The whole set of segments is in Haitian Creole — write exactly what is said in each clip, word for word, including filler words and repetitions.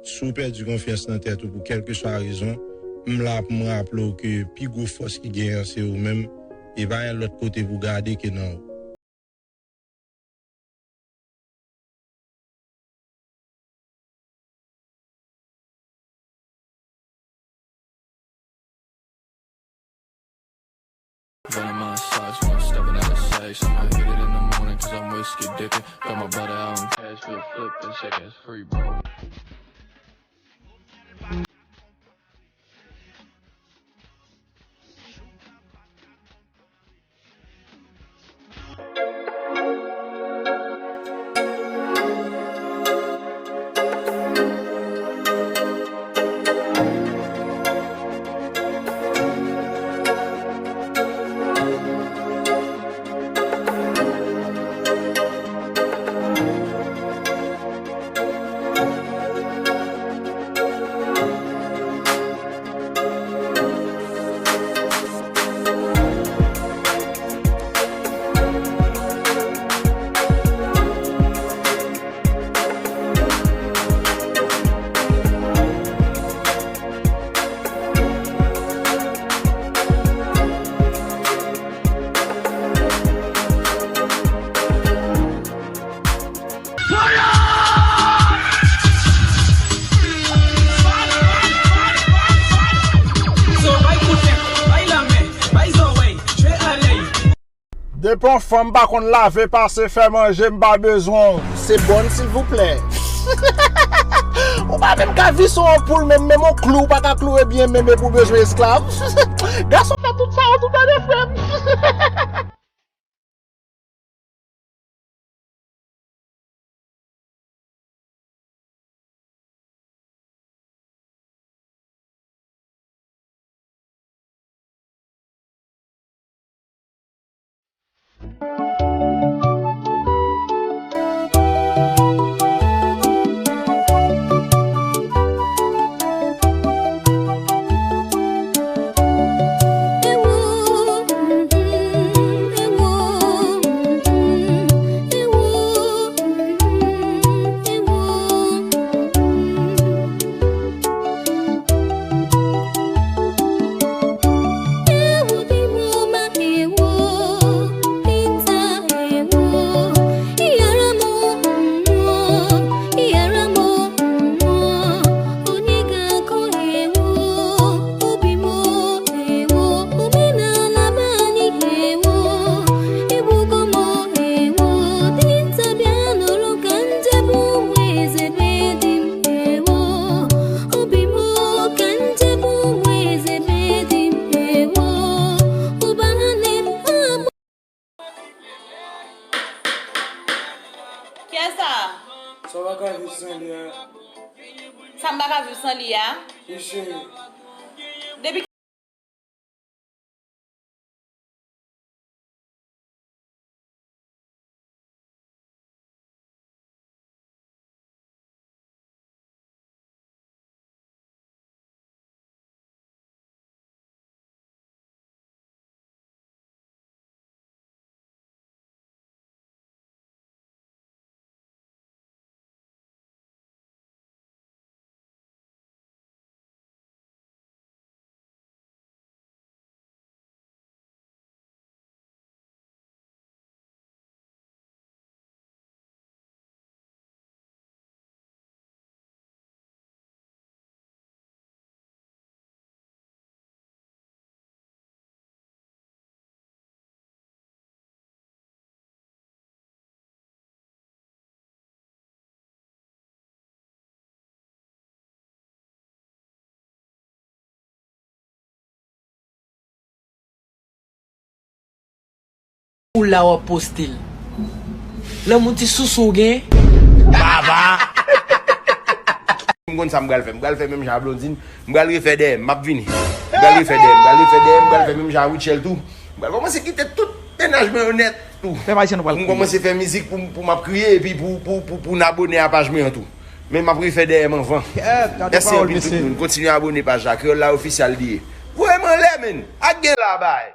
Si w pèdi konfyans nan tèt ou pou kèlkeswa rezon, m la pou m raple w ke pi gwo fòs ki genyen an se ou menm, e pa gen lòt kote pou gade ke nan ou. Venom on the socks when I'm stepping out of sight. I'ma hit it in the morning 'cause I'm whiskey dipping. Got my brother out in Cashville flipping, check his free bro. Depi yon fanm pa konn lave, pase fè manje, m pa bezwen w. Se bòn, silvouplè. Ou pa menm ka vise yon anpoul, menm, menm yon klou, ou pa ka kloure byen, menm, epi w bezwen esklav. Gason fè tout sa, ou tou tande, frè m. Kiyès sa? Sa w pa ka viv san li a. Sa m pa ka viv san li a? Wi, cheri. Depi Ou la w ap poste l. Lanmou ti sousou w gen. Baba. M konn sa m pral fè. M pral fè menm jan a Blondine. M pral refè dèyè m. M ap vini. M pral refè dèyè m. M pral refè dèyè m. M pral fè menm jan a Rutshelle tou. M pral kòmanse kite tout mennaj mwen yo nèt tou. Pèp ayisyen nou pral kriye. Pou m kòmanse fè mizik pou, pou m ap kriye epi pou, pou, pou, pou n abone a paj mwen an tou. Men m ap refè dèyè m anvan. Kèt, gade pawòl mesye. Mèsi anpil tout moun. Kontinye abone paj la. Kreyòl la ofisyal li ye. Voye m anlè, menn. Ak gen la bay.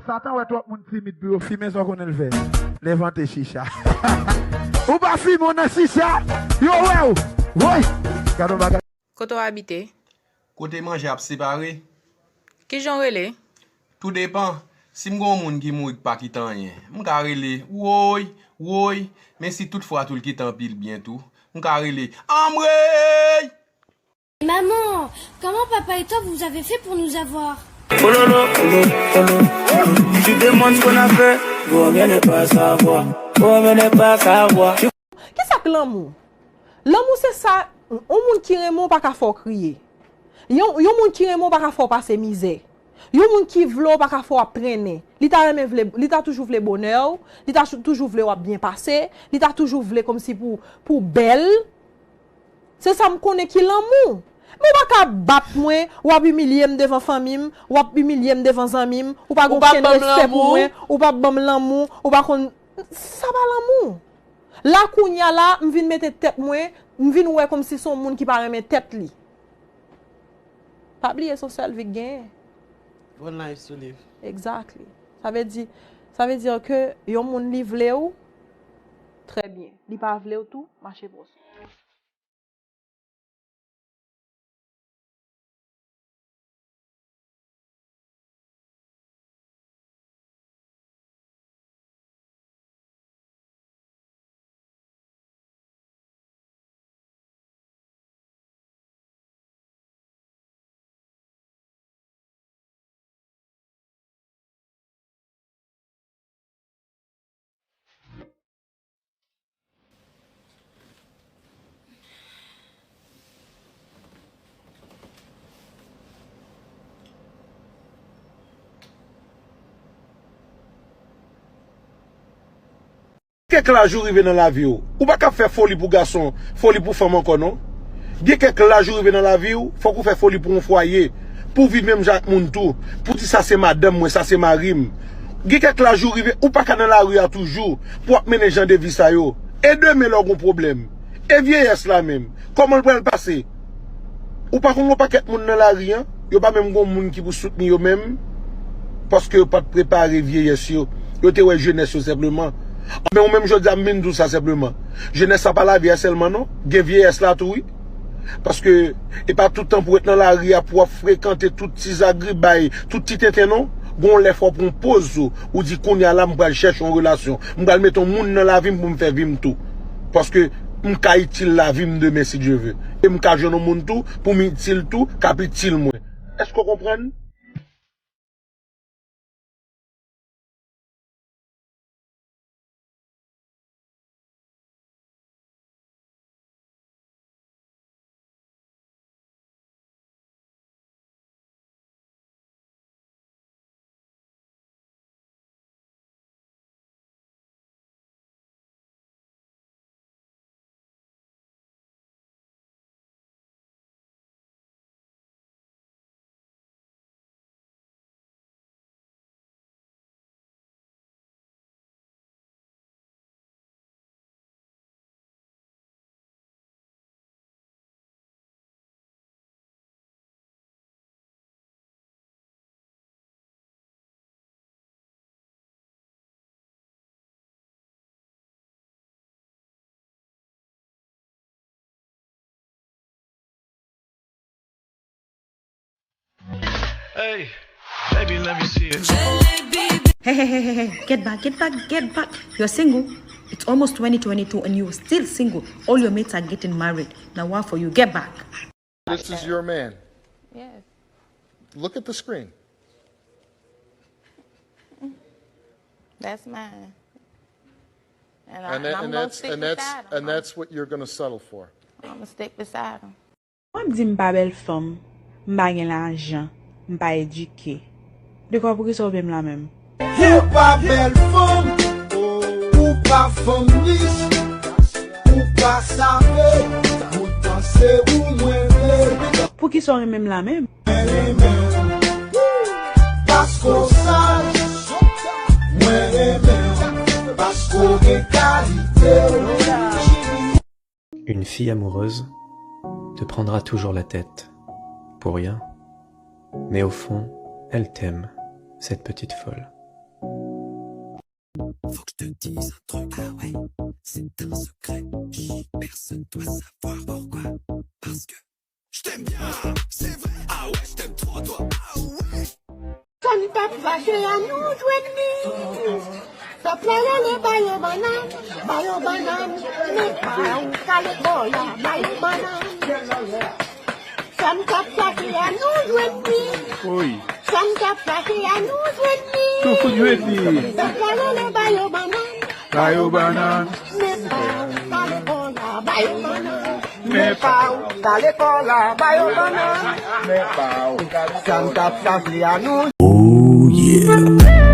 Satan wè twòp moun timid pou yo fimen, sa w konnen l fè? L envante chicha. Ou pa fimen w nan chicha, yo wè w. Woy! Gade yon bagay. Kote w abite? Kote manje ap separe? Kijan w rele? Tou depan. Si m gen yon moun ki mouri k pa kite anyen, m ka rele woy, woy, men si tout fwa tou l kite anpil byen tou, m ka rele anmwey! Maman, comment papa et toi vous avez fait pour nous avoir? Oh lolo, oh lolo, oh lolo, oh lolo. Tu demandes ce qu'on a fait, vaut mieux ne pas savoir, vaut mieux ne pas savoir. Kisa k lanmou? Lanmou se sa, yon moun ki renmen w pa ka fè w kriye. Yon, yon moun ki renmen w pa ka fè w pase mizè. Yon moun ki vle w pa ka fè w ap trennen. Li ta renmen vle, li ta toujou vle bonè w, li ta chou-, toujou vle w ap byen pase, li ta toujou vle kòmsi pou, pou w bèl. Se sa m konnen ki lanmou. Men w pa ka bat mwen, w ap imilye m devan fanmi m, w ap imilye m devan zanmi m, ou pa gon okenn respè pou mwen, ou p ap ban m lanmou, ou pa konn, sa pa lanmou. La kounye a la, m vin mete tèt mwen, m vin wè kòmsi se yon moun ki pa renmen tèt li. Pa bliye se yon sèl vi k genyen. One life to live. Exactly. Sa vle di, sa vle di ke yon moun li vle w, trè byen. Li pa vle w tou, mache pòs ou. Gen kèk laj ou rive nan lavi w, ou pa ka fè foli pou gason, foli pou fanm ankò non. Gen kèk laj ou rive nan lavi w, fòk ou fè foli pou yon fwaye, pou w viv menm jan ak moun tou, pou di sa se madanm mwen, sa se mari m. Gen kèk laj ou rive, ou pa ka nan lari a toujou, pou w ap mennen jan de vi sa yo. E demen lè w gon pwoblèm? E vyeyès la menm? Kòman l pral pase? Ou pa konn gon pakèt moun nan lari a, yo pa menm gon moun ki pou soutni yo menm, paske yo pa t prepare vyeyès yo. Yo te wè jenès yo senpleman. Men ou menm jodi a m vin di w sa senpleman. Jenès la pa lavi a sèlman non, gen vyeyès la tou wi. Paske e pa tout tan pou w ret nan lari a pou w ap frekante tout ti zagribay, tout ti tenten non. Gon lè fò w pran poz ou, ou di kounye a la m pral chèche yon relasyon. M pral mete yon moun nan lavi m pou m fè vi m tou. Paske m ka itil lavi m demen si Dye ve. E m ka jwenn yon moun tou pou m itil tou, k ap itil mwen. Èske w konprann? Hey, baby, let me see it. Hey, hey, hey, hey, hey, get back, get back, get back. You're single. It's almost twenty twenty-two and you're still single. All your mates are getting married. Now what for you? Get back. This is your man. Yes. Look at the screen. That's mine. And, I, and, that, and I'm and gonna that's and gonna that's stick beside him. And that's what you're gonna settle for. I'm gonna stick beside him. W ap di m pa bèl fanm, m pa gen lajan, m pa edike. Dekwa poukisa w vle m la menm? Ou pa bèl fanm, ou pa fanm rich, ou pa save, poutan se ou mwen vle. Poukisa w renmen m la menm? Mwen renmen w, paske w saj, mwen renmen w, paske w gen kalite. Une fille amoureuse te prendra toujours la tête, pour rien, mais au fond, elle t'aime, cette petite folle. Faut que je te dise un truc. Ah ouais, c'est un secret. Chut, personne doit savoir pourquoi. Parce que je t'aime bien, c'est vrai. Ah ouais, je t'aime trop, toi. Ah ouais. Sa n t ap fache a nou jwenn li. Pèp la rele ba yo bannann, ba yo bannann. Men pa ou kale kò la, ba yo bannann. Sa n t ap fache a nou jwenn li. Wi. Sa n t ap fache a nou jwenn li. Nou fout jwenn li. Pèp la rele ba yo bannann. Ba yo bannann. Men pa ou kale kò la, ba yo bannann. Men pa ou kale kò la, ba yo bannann. Men pa ou kale kò la. Sa n t ap fache a nou. Oh yeah.